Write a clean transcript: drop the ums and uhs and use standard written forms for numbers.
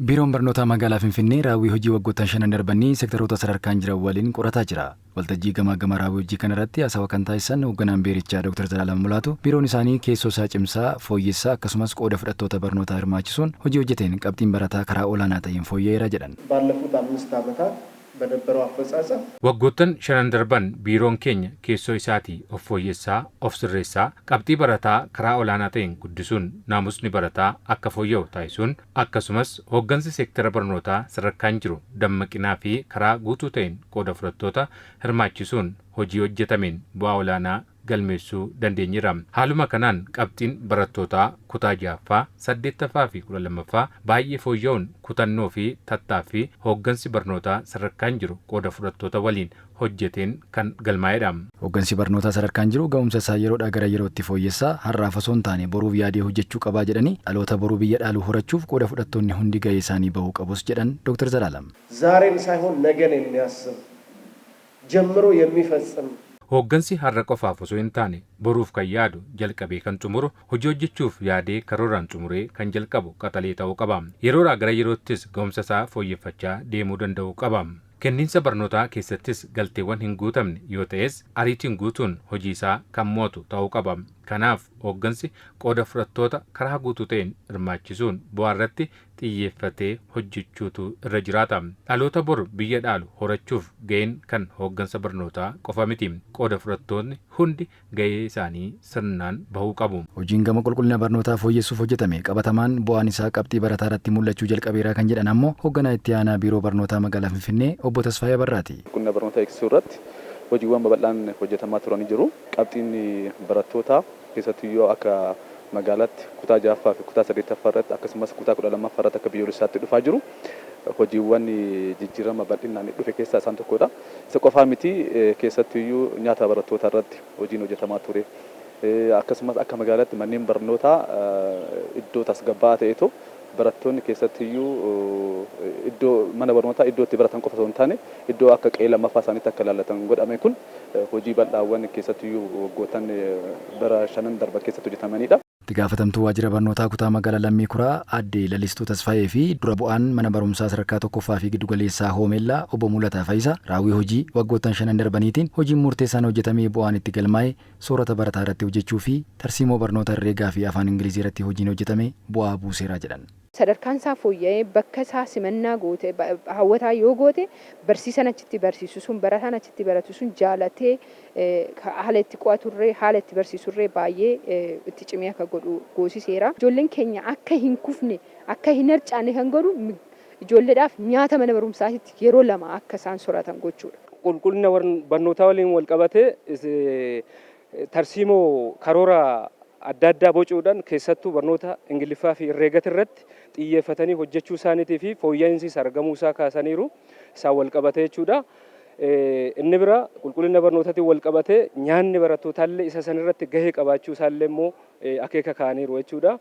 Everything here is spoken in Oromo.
Biiroon Barnootaa Magaalaa Finfinnee raawwii hojii waggoottan shanan darbanii seektaroota sadarkaan jiran waliin qorataa jira. Waltajjii gamaa gama raawwii hojii kanarratti haasawaa kan taasisan hoogganaan biirichaa Dr. Zalaalam Mulaatu, biiroon isaanii keessoo isaa cimsaa, fooyyessaa, akkasumas qooda fudhattoota barnootaa hirmaachisuun hojii hojjeteen qabxiin barataa karaa olaanaa ta'een fooyya'eera jedhan. ባለፉት 5 ዓመታት በነበረው አፈጻጸም Waggoottan shanan darban biiroon keenya keessoo isaatii of fooyyessaa, of sirreessaa, qabxii barataa karaa olaanaa ta'een guddisuun, naamusni barataa akka fooyya'u taasisuun, akkasumas hooggansi seektara barnootaa sadarkaan jiru dammaqinaa fi karaa guutuu ta'een qooda fudhattoota hirmaachisuun hojii hojjetameen bu'aa olaanaa galmeessuu dandeenyeera. Haaluma kanaan qabxiin barattootaa kutaa ja'affaa, saddeettaffaa fi 12ffaa baay'ee fooyya'uun kutannoo fi tattaaffii hooggansi barnootaa sadarkaan jiru qooda fudhattoota waliin hojjeteen kan galmaa'edha. Hooggansi barnootaa sadarkaan jiru ga'umsa isaa yeroodhaa gara yerootti fooyyessaa, har'aaf osoo hin taane boruuf yaadee hojjechuu qabaa jedhanii, dhaloota boruu biyya dhaalu horachuuf qooda fudhattoonni hundi ga'ee isaanii bahuu qabus jedhan Dr. Zalaalam. ዛሬን ሳይሆን ነገን የሚያስብ፣ ጀምሮ የሚፈጽም Hooggansi har'a qofaaf osoo hin taane boruuf kan yaadu, jalqabee kan xumuru, hojii hojjechuuf yaadee karooraan xumuree kan jalqabu qaxalee ta'uu qaba. Yeroodhaa gara yeroottis ga'umsa isaa fooyyeffachaa deemuu danda'uu qaba. Kenniinsa barnootaa keessattis galteewwan hin guutamne yoo ta'es ariitiin guutuun hojii isaa kan mo'atu ta'uu qaba. Kanaaf hooggansi qooda fudhattoota karaa guutuu ta'een hirmaachisuun bu'aa irratti xiyyeeffatee hojjechuutu irra jiraata. Dhaloota boru biyya dhaalu horachuuf ga'een kan hooggansa barnootaa qofa miti. Qooda fudhattoonni hundi ga'ee isaanii sirnaan bahuu qabu. Hojiin gama qulqullina barnootaa fooyyessuuf hojjetame qabatamaan bu'aan isaa qabxii barataa irratti mul'achuu jalqabeera kan jedhan ammoo hoogganaa itti aanaa Biiroo Barnootaa Magaalaa Finfinnee Obbo Tasfaayee Barraati. Qulqullina barnootaa eegsisuu irratti hojiiwwan babal'aan hojjetamaa turanii jiru. Qabxiin barattootaa keessattuyyuu akka magaalaatti kutaa ja'affaa fi kutaa saddeettaffaa irratti, akkasumas kutaa 12ffaa irratti akka biyyoolessaatti dhufaa jiru. Hojiiwwan jijjiirama bal'inaan dhufe keessaa isaan tokkodha. Isa qofaa miti, keessattuyyuu nyaata barattootaa irratti hojiin hojjetamaa ture. Akkasumas akka magaalaatti manneen barnootaa iddoo tasgabbaa'aa ta'etu barattoonni keessattiyyuu iddoo mana barnootaa iddoo itti baratan qofa osoo hin taane iddoo akka qe'ee lammaffaa isaaniitti akka ilaallatan godhame. Kun hojii bal'aawwan keessattiyyuu waggoottan bara shanan darban keessatti hojjetamanidha. Itti gaafatamtuu waajjira barnootaa kutaa magaalaa Lammii Kuraa Aadde Lalistuu Tasfaayee fi dura bu'aan mana barumsaa sadarkaa tokkoffaa fi giddugaleessaa Hoomeellaa Obbo Mulataa Fayisaa, raawwii hojii waggoottan shanan darbaniitiin hojiin murteessaan hojjetamee bu'aan itti galmaa'e soorata barataa irratti hojjechuu fi tarsiimoo barnoota herreegaa fi afaan Ingilizii irratti hojiin hojjetame bu'aa buuseera jedhan. Sadarkaan isaa fooyya'ee bakka isaa simannaa goote, hawwataa yoo goote, barsiisan achitti barsiisu sun, barataan achitti baratu sun jaalatee haala itti qo'aturree, haala itti barsiisurree baay'ee itti cimee akka godhu goosiseera. Ijoolleen keenya akka hin kufne, akka hin harcaane kan godhu ijoolleedhaaf nyaata mana barumsaatitti yeroo lama akka isaan sooratan gochuudha. Qulqullina barnootaa waliin wal qabatee tarsiimoo karoora adda addaa bocuudhaan, keessattuu barnoota Ingiliffaa fi herreegata irratti xiyyeeffatanii hojjechuu isaaniitii fi fooyya'insis argamuu isaa kaasaniiru, isaan wal qabatee jechuudha. Inni bira qulqullina barnootaatiin wal qabatee nyaanni barattootallee isa san irratti gahee qabaachuu isaallee immoo akeeka kaa'aniiru jechuudha.